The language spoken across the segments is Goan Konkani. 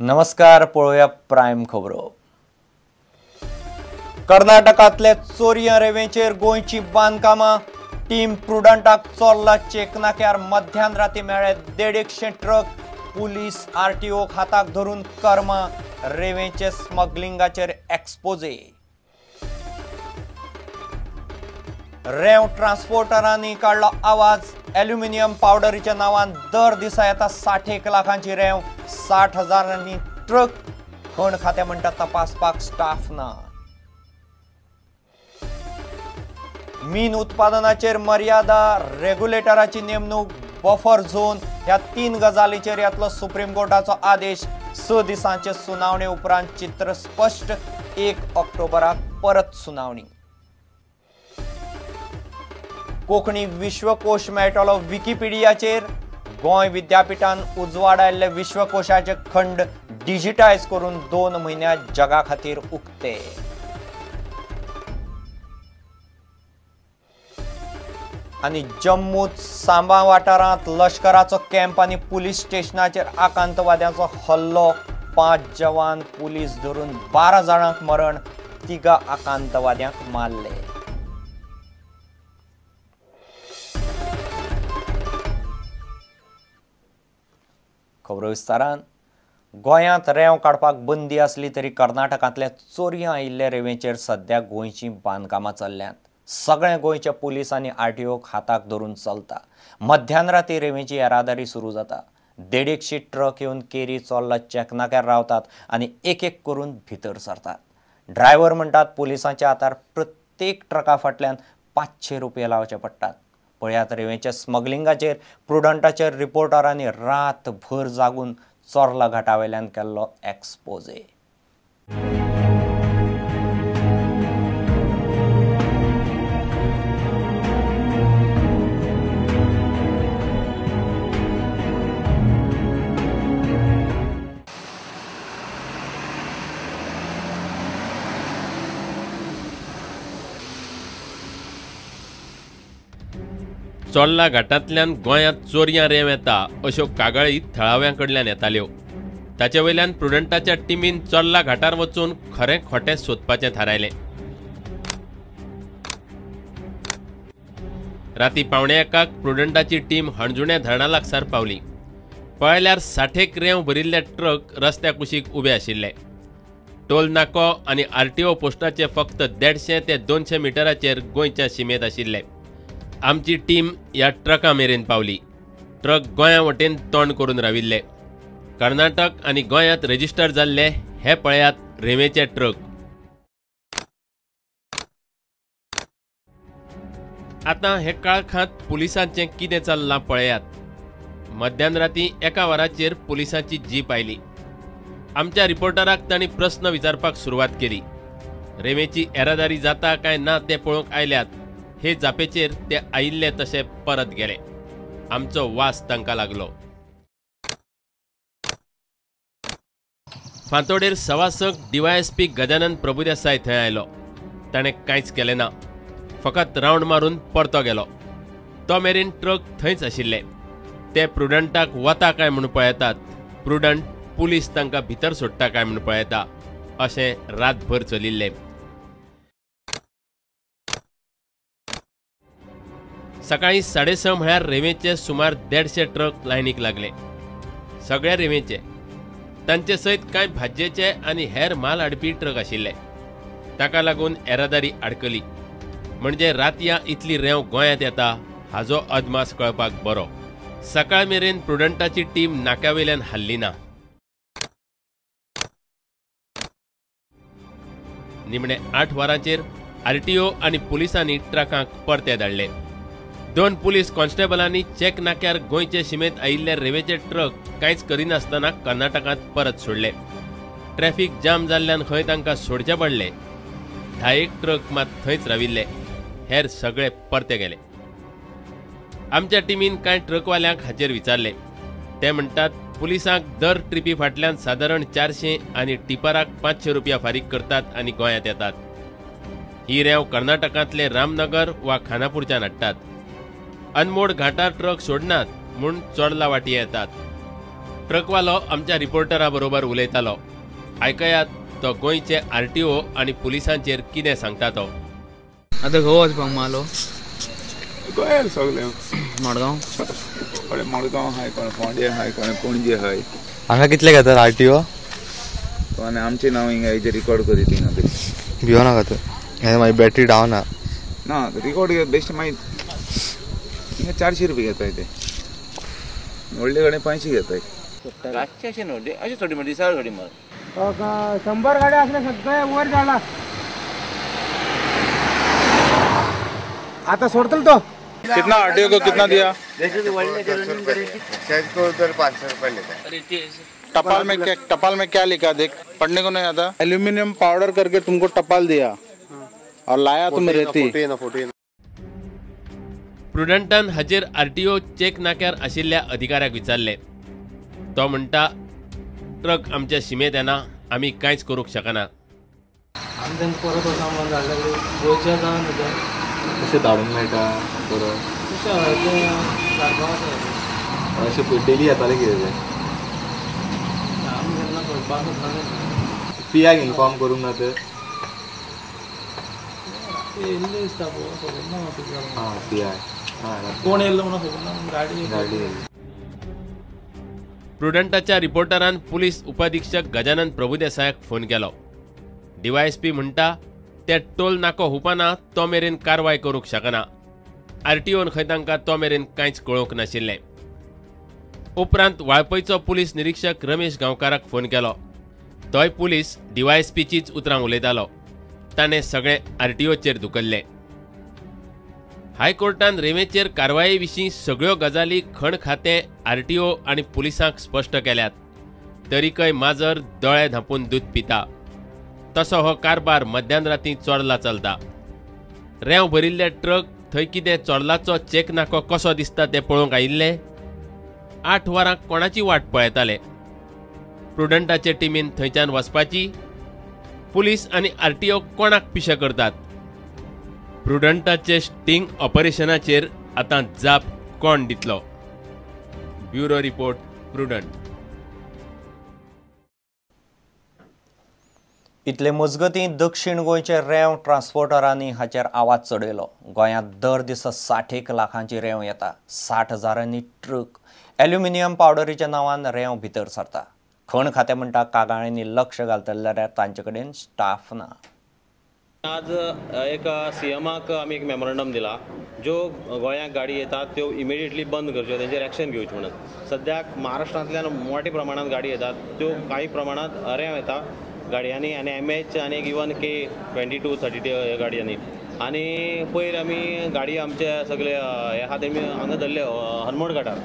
नमस्कार, पळोवया प्रायम खबरो. कर्नाटकांतले चोरयां रेवेंचेर गोंयची बांदकामां. टीम प्रुडंटाक चोरला चेकनाक्यार मध्यान राती मेळ्ळे 150 ट्रक. पुलीस आरटीओक हाताक धरून कर्मा. रेवेंचे स्मगलिंगाचेर एक्सपोजे. रेंव ट्रान्सपोर्टरांनी काडलो आवाज. ॲल्युमिनियम पावडरीच्या नावान दर दिसा येता 60 लाखांची रेंव. 60 हजारांनी ट्रक. खण खातें म्हणटा तपासपाक स्टाफ ना. मीन उत्पादनाचेर मर्यादा, रेग्युलेटराची नेमणूक, बफर झोन ह्या 3 गजालीचेर येतलो सुप्रीम कोर्टाचो आदेश. 6 दिसांचे सुनावणे उपरांत चित्र स्पश्ट. 1 ऑक्टोबराक परत सुनावणी. कोंकणी विश्वकोश मेळटलो विकिपिडियाचेर. गोंय विद्यापीठान उजवाडायल्ले विश्वकोशाचे खंड डिजिटायज करून 2 म्हयन्यांत जगा खातीर उक्ते. आनी जम्मूत सांबा वाठारांत लश्कराचो कॅम्प आनी पुलीस स्टेशनाचेर आकांतवाद्यांचो हल्लो. 5 जवान पुलीस धरून 12 जाणांक मरण, 3 आकांतवाद्यांक मारले. खबरो विस्तारान. गोंयांत रेंव काडपाक बंदी आसली तरी कर्नाटकांतल्या चोरयां आयिल्ल्या रेंवेचेर सद्या गोंयचीं बांदकामां चल्ल्यांत. सगळें गोंयच्या पुलीस आनी आरटीओक हाताक धरून चलता. मध्यान राती रेंवेची येरादारी सुरू जाता. 150 ट्रक येवन केरी चोरला चेकनाक्यार रावतात आनी एक एक करून भितर सरतात. ड्रायव्हर म्हणटात पुलिसांच्या हातार प्रत्येक ट्रका फाटल्यान 500 रुपये लावचे पडटात. पळयात रेंवेच्या स्मगलिंगाचेर प्रुडंटाचेर रिपोर्टरांनी रातभर जागून चोरला घाटावेल्यान केल्लो एक्सपोजे. चोर्ला घाटांतल्यान गोंयांत चोरयां रेंव येता अश्यो कागाळी थळाव्यां कडल्यान येताल्यो. ताचे वयल्यान प्रुडंटाच्या टिमीन चोर्ला घाटार वचून खरें खोटें सोदपाचें थारायलें. राती 12:45 प्रुडंटाची टीम हणजुण्या धरणा लागसार पावली. पळयल्यार 60 रेंव भरिल्ले ट्रक रस्त्या कुशीक उबे आशिल्ले. टोल नाको आनी आरटीओ पोस्टाचे फक्त 150 ते 200 मिटराचेर गोंयच्या शिमेंत आशिल्ले. आमची टीम ह्या ट्रका मेरेन पावली. ट्रक गोंया वटेन तोंड करून राविल्ले. कर्नाटक आनी गोंयांत रजिस्टर जाल्ले हे पळयात रेंवेचे ट्रक. आतां हे काळखांत पुलिसांचें कितें चल्लां पळयात. मध्यान राती 1 वराचेर पुलिसांची जीप आयली. आमच्या रिपोर्टराक तांणी प्रस्न विचारपाक सुरवात केली. रेंवेची येरादारी जाता काय ना तें पळोवंक आयल्यात हे जापेचेर ते आयिल्ले तशे परत गेले. आमचो वास तांकां लागलो. फांतोडेर 6:15 डीवायएसपी गजानन प्रभुदेसाय थंय आयलो. ताणें कांयच केलें ना, फकत रावंड मारून परतो गेलो. तो मेरेन ट्रक थंयच आशिल्ले. ते प्रुडंटाक वता काय म्हूण पळयतात, प्रुडंट पुलीस तांकां भितर सोडटा काय म्हूण पळयता, अशें रातभर चलिल्लें. सकाळीं 6:30 म्हळ्यार रेंवेचे सुमार 150 ट्रक लायनीक लागले. सगळे रेंवेचे, तांचे सयत कांय भाजयेचे आनी हेर माल हाडपी ट्रक आशिल्ले. ताका लागून येरादारी आडकली. म्हणजे रातयां इतली रेंव गोंयांत येता हाजो अदमास कळपाक बरो. सकाळ मेरेन प्रुडंटाची टीम नाक्यावेल्यान हाल्ली ना. निमणे 8 वरांचेर आरटीओ आनी पुलिसांनी ट्रकांक परते धाडले. 2 पुलीस कॉन्स्टेबलांनी चेक नाक्यार गोंयचे शिमेंत आयिल्ले रेंवेचे ट्रक कांयच करिनासतना कर्नाटकांत परत सोडले. ट्रॅफिक जाम जाल्ल्यान खंय तांकां सोडचे पडले. 10 ट्रक मात थंयच राविल्ले, हेर सगळे परते गेले. आमच्या टिमीन कांय ट्रकवाल्यांक हाचेर विचारले. ते म्हणटात पुलिसांक दर ट्रिपी फाटल्यान सादारण 400 आनी टिपराक 500 रुपया फारीक करतात आनी गोंयांत येतात. ही रेंव कर्नाटकांतले रामनगर वा खानापूरच्यान हाडटात. अनमोड घाटार ट्रक सोडनात म्हूण चोर्ला वाटये येतात. ट्रकवालो आमच्या रिपोर्टरा बरोबर उलयतालो. आयकयात तो गोंयचे आरटीओ आनी पुलिसांचेर कितें सांगता तो. आतां खंय वचपाक मालो? गोंयार सगळें. मडगांव? कोणे मडगांव आहाय, कोणे फोंडे आहाय, कोणे पणजे आहाय. हांगा कितले घेतात आरटीओ? आनी आमचें नांव हिंगा हेजेर रिकॉर्ड करीत हिंगा. भियो नाका तूं, हें मागीर बॅटरी डावन आहा. ना रिकॉर्ड बेश्टे मागीर हिंगा 400 रुपया घेताय ते, व्हडले कडेन 500 घेताय. रातचें अशें न्हू, अशें थोडी मार दिसा थोडी मार. 100 गाडी असले सगळे वर झाला. आता सोडतल तो. कितना आरटीओ को कितना दिया? 500 रुपये लेता है. टपाल में क्या लिखा देख, पढ़ने को नहीं आता. एल्यूमिनियम पाउडर करके तुमको टपाल दिया और लाया तुम रेती. प्रुडंटान हाजेर आरटीओ चेक नाक्यार आशिल्ल्या अधिकाऱ्याक विचारले. तो म्हणटा ट्रक आमच्या शिमेत येना, आमी कांयच करूंक शकना. आमी तांकां परत वचा म्हणून धाडले. गोंयच्या जावन तशें धाडूंक मेळटा बरोबर. तशें धाडपाक आसा. अशें डेली येतालें कितें तें? आमी केन्ना पळोवपाक वचना. पी आयक इन्फॉर्म करूंक ना तर? येयल्ले दिसता पळय, खबर ना म्हाका कितें जालें. आं पी I कोण येयल्लो म्हणून खबर ना, गाडी गाडी येयल्ली. प्रुडंटाच्या रिपोर्टरान पुलीस उपअधिक्षक गजानन प्रभुदेसायाक फोन केलो. डीवायएसपी म्हणटा ते टोल नाको हुपाना तो मेरेन कारवाय करूंक शकना. आरटीओन खंय तांकां तो मेरेन कांयच कळोवंक नाशिल्लें. उपरांत वाळपयचो पुलीस निरीक्षक रमेश गांवकाराक फोन केलो. तोय पुलीस डीवायएसपीचीच उतरां उलयतालो. ताणें सगळें आरटीओचेर धुकल्लें. हायकोर्टान रेंवेचेर कारवाये विशीं सगळ्यो गजाली खण खातें, आरटीओ आनी पुलिसांक स्पश्ट केल्यात. तरीकय माजर दोळे धांपून दूद पिता तसो हो कारभार मध्यान राती चोरला चलता. रेंव भरिल्ले ट्रक थंय कितें चोरलाचो चेक नाको कसो दिसता तें पळोवंक आयिल्ले. 8 वरां कोणाची वाट पळयताले. प्रुडंटाचे टिमीन थंयच्यान वचपाची. पुलीस आनी आरटीओ कोणाक पिशे करतात? प्रुडंटाचे स्टिंग ऑपरेशनाचेर आतां जाप कोण दितलो? Bureau report, Prudent. इतले मजगतीं दक्षिण गोंयचे रेंव ट्रान्सपोर्टरांनी हाचेर आवाज चडयलो. गोंयांत दर दिसा 60 लाखांची रेंव येता. 60 हजारांनी ट्रक एल्युमिनियम पावडरीच्या नांवान रेंव भितर सरता. खण खातें म्हणटा कागाळींनी लक्ष घालतले जाल्यार तांचे कडेन स्टाफ ना. आज एक सीएमाक आमी एक मेमोरंडम दिला, ज्यो गोंयांत गाडी येतात त्यो इमिडिएटली बंद करच्यो, तेंचेर एक्शन घेवची म्हणून. सद्याक महाराष्ट्रांतल्यान मोठ्या प्रमाणांत गाडी येतात, त्यो कांय प्रमाणांत रेंव येता गाडयांनी आनी एम एच आनी इवन के 22, 32 गाडयांनी. आनी पयर आमी गाडी आमचे सगळे हे आहा तेमी हांगा धरले हनमोड गटार,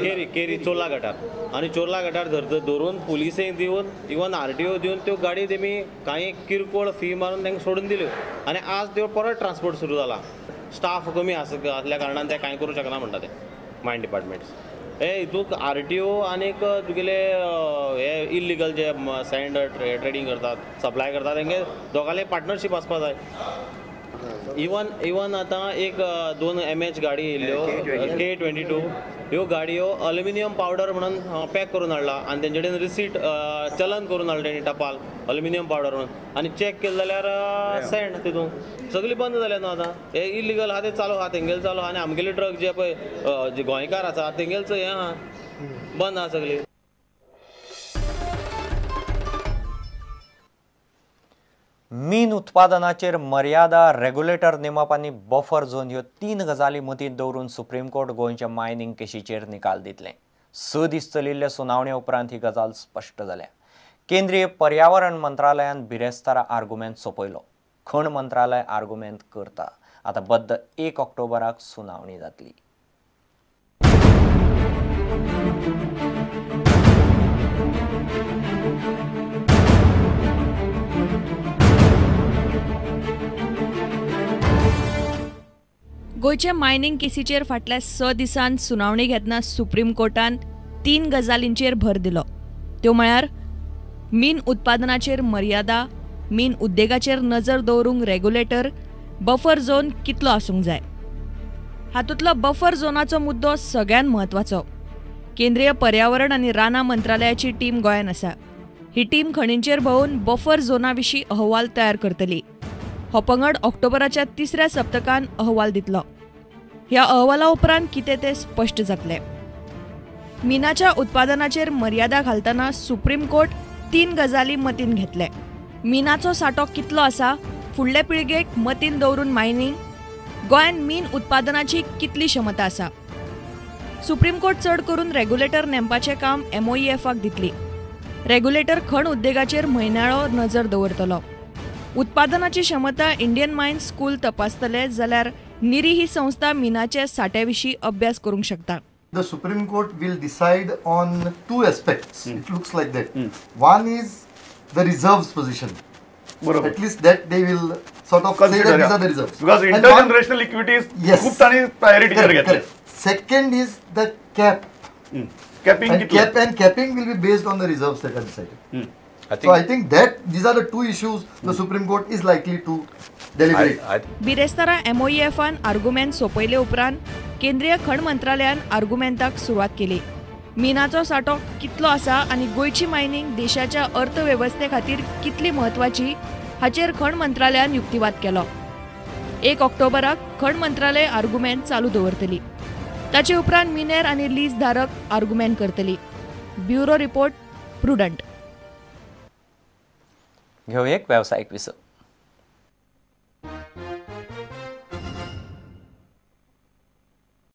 केरी केरी चोर्ला गटार. आनी चोर्ला गटार धरून पुलिसेक दिवन इवन आरटीओ दिवन त्यो गाडी तेमी कांय किरकोळ फी मारून तांकां सोडून दिल्यो. आनी आज त्यो परत ट्रान्सपोर्ट सुरू जाला. स्टाफ कमी आसल्या कारणान ते कांय करूं शकना म्हणटा ते मायन डिपार्टमेंट्स. हे हितूंत आरटीओ आनीक तुगेले हे इल्लिगल जे सँड ट्रेडींग करतात, सप्लाय करतात, तेंगे दोगांले पार्टनरशीप आसपा जाय. इवन इवन आतां एक 2 एम एच गाडी येयल्ल्यो K22, ह्यो गाडयो अल्युमिनियम पावडर म्हणून पॅक करून हाडला आनी तेंचे कडेन रिसीट चलन करून हाडलें तेणी टपाल अल्युमिनियम पावडर म्हणून. आनी चॅक केलें जाल्यार सँड तितून सगळी बंद जाल्या न्हू. आतां हे इल्लिगल आहा ते चालू आहा, तेंगेले चालू आहा. आनी आमगेले ट्रक जे पळय जे गोंयकार आसा तेंगेलेच हें आहा, बंद आहा सगळी. मीन उत्पादनाचेर मर्यादा, रेग्युलेटर नेमप आनी बफर झोन ह्यो 3 गजाली मतींत दवरून सुप्रीम कोर्ट गोंयच्या मायनिंग केशीचेर निकाल दितले. 6 दीस चलिल्ले सुनावणे उपरांत ही गजाल स्पश्ट जाल्या. केंद्रीय पर्यावरण मंत्रालयान बिरेस्तारा आर्गुमेंत सोंपयलो. खण मंत्रालय आर्गुमेंत करता. आतां बद्द 1 ऑक्टोबराक सुनावणी जातली. गोंयचे मायनिंग केसीचेर फाटल्या 6 दिसांत सुनावणी घेतना सुप्रीम कोर्टान 3 गजालींचेर भर दिलो. त्यो म्हळ्यार मीन उत्पादनाचेर मर्यादा, मीन उद्देगाचेर नजर दवरूंक रेग्युलेटर, बफर झोन कितलो आसूंक जाय. हातूंतलो बफर झोनाचो मुद्दो सगळ्यांत म्हत्वाचो. केंद्रीय पर्यावरण आनी रानां मंत्रालयाची टीम गोंयांत आसा. ही टीम खणींचेर भोंवून बफर झोना विशीं अहवाल तयार करतली. हो पंगड ऑक्टोबराच्या तिसऱ्या सप्तकान अहवाल दितलो. ह्या अहवाला उपरांत कितें तें स्पश्ट जातलें. मिनाच्या उत्पादनाचेर मर्यादा घालतना सुप्रीम कोर्ट 3 गजाली मतीन घेतले. मिनाचो सांठो कितलो आसा, फुडले पिळगेक मतीन दवरून मायनिंग, गोंयांत मीन उत्पादनाची कितली क्षमता आसा. सुप्रीम कोर्ट चड करून रेग्युलेटर नेमपाचें काम MOEFाक दितली. रेग्युलेटर खण उद्देगाचेर म्हयन्याळो नजर दवरतलो. उत्पादनाची क्षमता इंडियन मायन्स स्कूल तपासतले जाल्यार निरी ही संस्था मिनाच्या साठ्या विशीं अभ्यास करूंक शकता. The Supreme Court will decide on 2 aspects. It looks like that. One is the reserves position. Barobar. At least that they will sort of consider, say that these are the reserves. Because intergenerational equity is खूप तांणी priority चेर घेतले. Second is the cap. Capping and cap and capping will be based on the reserves that are decided. So I think that these are the 2 issues the Supreme Court is likely to deliberate. बिरेस्तारा MOEFान आर्गुमेंट सोंपयले उपरांत केंद्रीय खण मंत्रालयान आर्गुमेंटाक सुरवात केली. मिनाचो सांठो कितलो आसा आनी गोंयची मायनिंग देशाच्या अर्थवेवस्थे खातीर कितली म्हत्वाची हाचेर खण मंत्रालयान युक्तिवाद केलो. 1 ऑक्टोबराक खण मंत्रालय आर्गुमेंट चालू दवरतली. ताचे उपरांत मिनेर आनी लीज धारक आर्गुमेंट करतली. Bureau report, prudent. घेवया एक वेवसायीक विसव.